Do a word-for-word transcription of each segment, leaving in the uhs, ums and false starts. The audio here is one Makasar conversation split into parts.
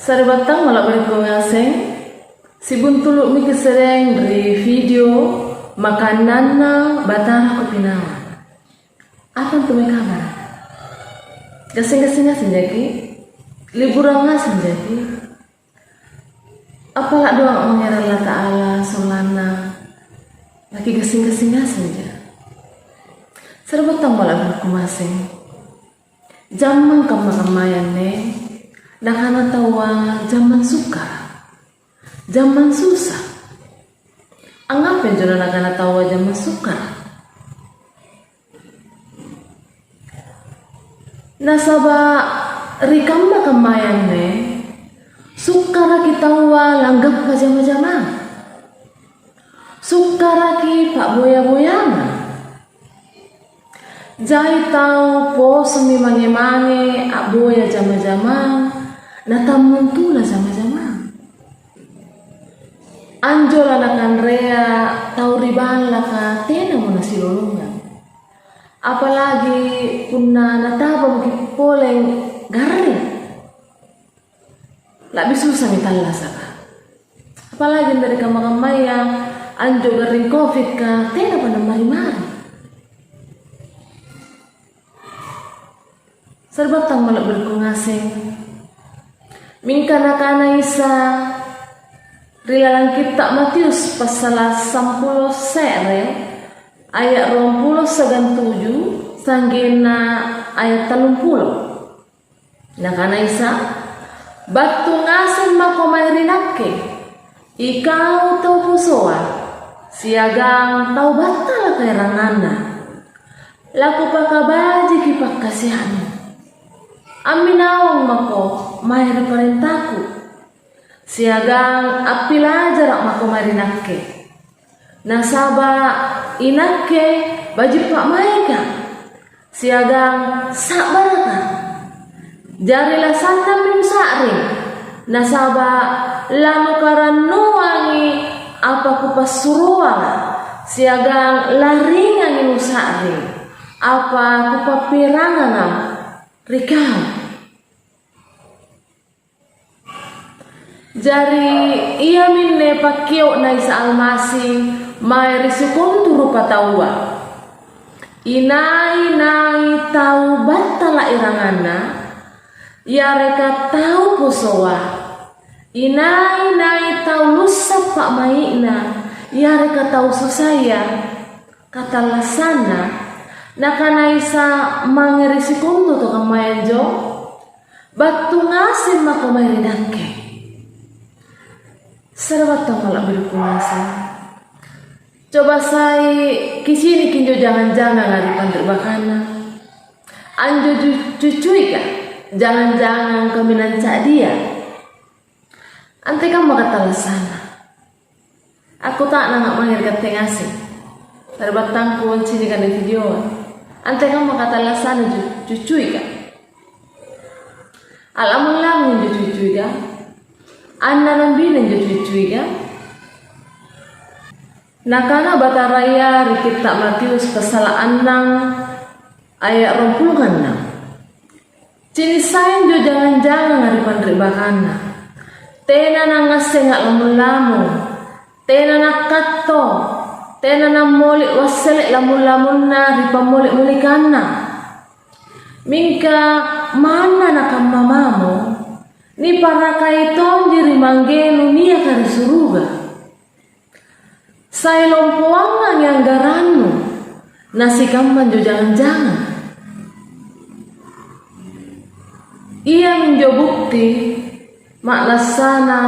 Sari'battang mala'birikku ngaseng, sibuntulu' maki' sereng ri video Makananna Batara Kupinawang. Apa antu mae kabara'? Gassing-gassing ngaseng jaki'? Liburang ngaseng jaki'? Appala' doang mange ri Allata'ala sollanna nakigassing-gassing ngasengja. Sari'battang mala'birikku ngaseng. Jammang kamma-kammaya anne, nakana taua jammang sukkara', jammang susa. Angngapa anjo nakana taua jammang sukkara'? Nasaba' ri kamma-kammaya anne, sukkaraki taua langgappa jama-jamang. Sukkaraki pa'boya-boyanga. Jai tau posommi mange-mange a'boya jama-jamang, natammuntula jama-jamang. Anjo lanakanrea tau ri ballaka tenamo nasilolongang. Apalagi punna nataba maki' pole garring. La'bi susami tallasaka. Apalagi anne ri kamma-kammaya anjo garring covid ka tenapa nammari-mari. Sari'battang mala'birikku ngaseng. Mingka nakana Isa ri lalang Kitta' Matius passala' sampulo se're, aya' ruampulo siagang tuju, sa'genna aya' tallumpulo. Nakana Isa, "Battu ngaseng mako mae ri Nakke, ikau tau posoa, siagang tau battalaka eranganna. LaKupakabajiki pakkasia'nu. Amminawang mako mae ri parentaKu, siagang appilajara' mako mae ri Nakke. Nasaba' iNakke baji' pa'maika, siagang sa'baraka. Jari lasannammi nusa'ring, nasaba' lanukarannuangi apa Kupassuroanga, siagang laringangi nusa'ring apa Kupappieranganga ri kau." Jari, iaminne pakkio'na Isa Almasi mae ri sikontu rupataua. Inai-nai tau battala' eranganna, yareka tau posoa, inai-nai tau lussa' pa'mai'na, yareka tau susaya, katallassanna, nakana Isa mange ri sikontu tau kammaya anjo, "Battu ngaseng mako mae ri Nakke." Sari'battang mala'birikku ngaseng. Coba sai, kiciniki anjo jangang-janganga ri panre'bakanna. Anjo ju-, cuccuika, jangang-jangang kaminang ca'dia. Antekamma katallassanna? Akkuta'nanga mange ri katte ngaseng, sari'battangku anciniki anne videoa. Antekamma katallassanna ju-, cuccuika? A'lamung-lamung injo cuccuika? Annanambina injo cuccuika? Nakana Bataraya ri Kitta' Matius passala' annang, aya' ruampulo annang. Cini' sai anjo jangang-janganga ri panre'bakanna. Tena nangngasseng a'lamung-lamung, tena nakkatto, tena nammoli' wassele' lamung-lamunna ri pammoli'-molikanna. Mingka manna nakamma mamo, niparakai tonji ri Manggenu niaka ri suruga. Sai lompoangangi anggarannu, na sikamma anjo jangang-jangang. Iaminjo bukti ma'nassana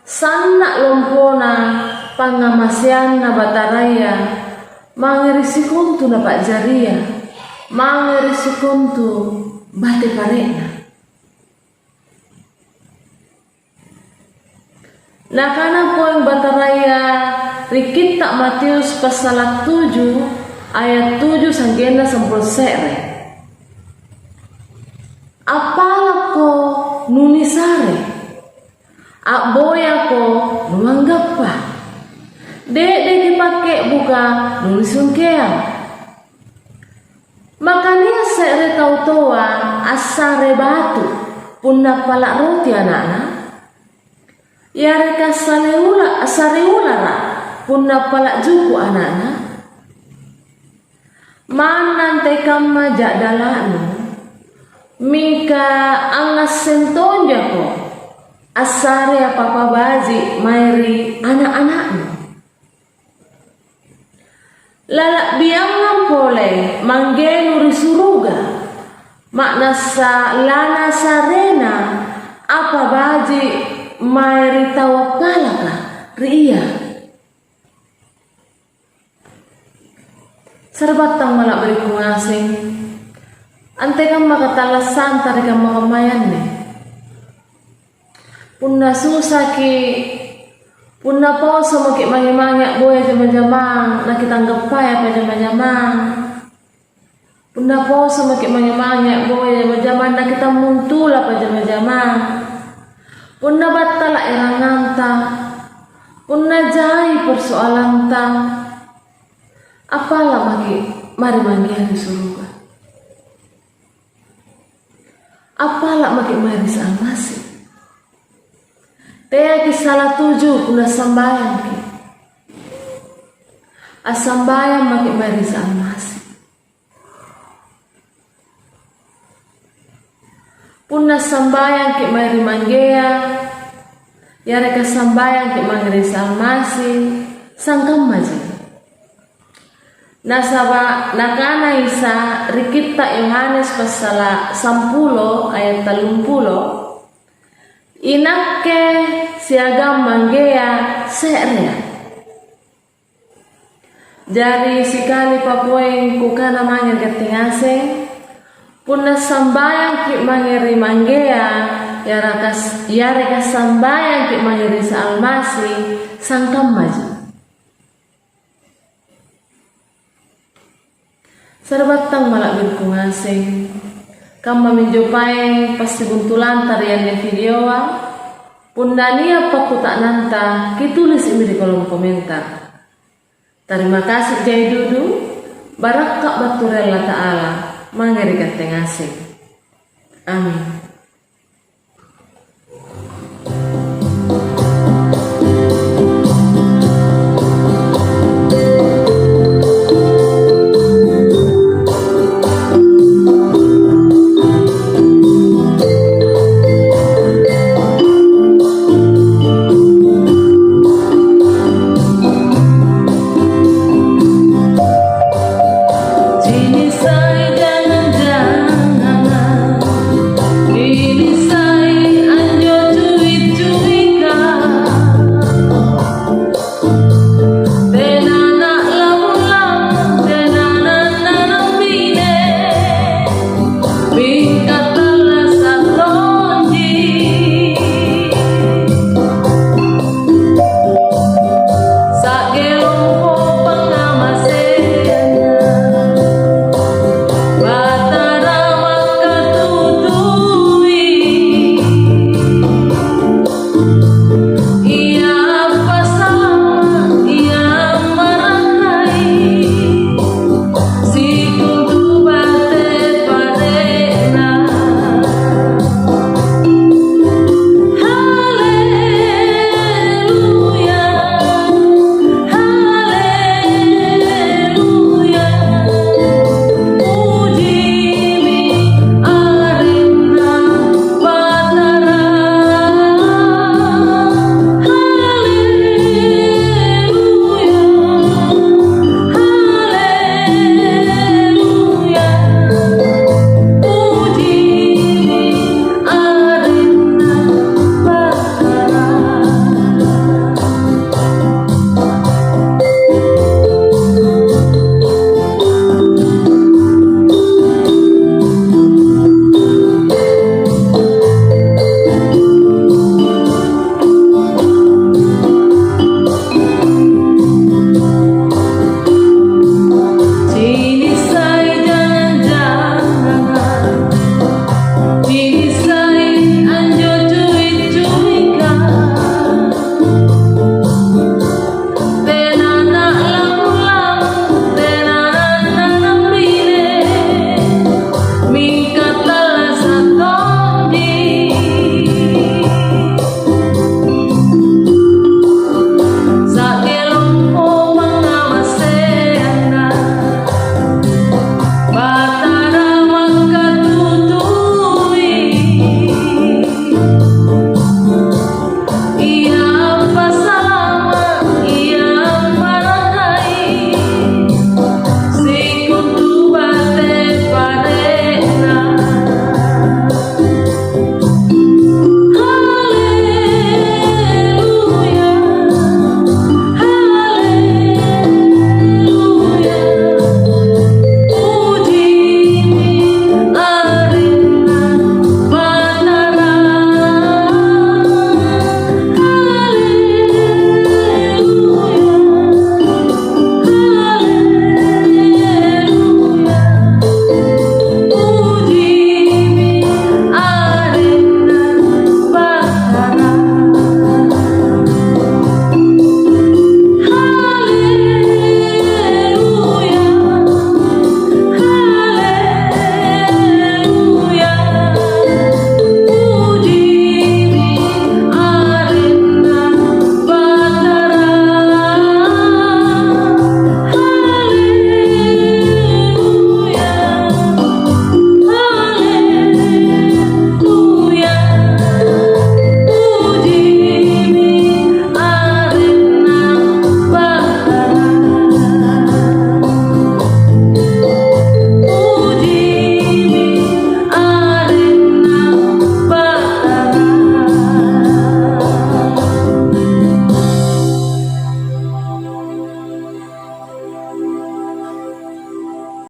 sanna' lompona pangngamaseanNa Bataraya mange ri sikontu Napa'jaria, mange ri sikontu bate pare'Na. Nakana poeng Bataraya ri Kitta' Matius passala' tuju aya' tuju sa'genna sampulo se're, "Appalakko nunisare, a'boyako nuanggappa. De'deki pakke'buka nunisungkeang." Maka nia' se're tau toa assare batu punna appala' roti ana'na, Yareka saleula-, sariulara' punna pala' juku' ana'na? Manna antekamma ja'dala'nu, mingka angngasseng tonjako assare apa-apa baji' mae ri ana'-ana'nu. Lala'biangang pole Manggenu ri suruga, ma'nassa laNasarena apa baji' mae ri tau appalaka ri Ia. Sari'battang mala'birikku ngaseng, antekamma katallassanta ri kamma-kammaya anne? Punna susaki', punna poso' maki' mange-mange a'boya jama-jamang, nakitanggappayapa jama-jamang? Punna poso' maki' mange-mange a'boya jama-jamang, nakitammuntulapa jama-jamang? Punna battala' eranganta, punna jai persoalanta, appala' maki' mae ri Manggea ri suruga? Appala' maki' mae ri Isa Almasi? Teaki' sala tuju punna sambayangki'. Assambayang maki' mae ri Isa Almasi. Punna sambayangki' mae ri Manggea, yareka sambayangki' mange ri Isa Almasi, sangkammaji. Nasaba' Nakana Isa ri Kitta' Yohanes passala' sampulo ayat tallumpulo, "INakke siagang Manggea se'rea." Jari, sikalipa poeng Kukana mange ri katte ngaseng, punna sambayangki' mange ri Manggea, yareka-, yareka sambayangki' mange ri Isa Almasi, sangkammaji. Sari'battang mala'birikku ngaseng, kammaminjo paeng passibuntulanta ri anne videoa. Punna nia' pakkuta'nanta, kitulisi'mi ri kolom komentar. Tarima kasi' jai dudu, barakka' battu ri Allata'ala mange ri katte ngaseng. Amin.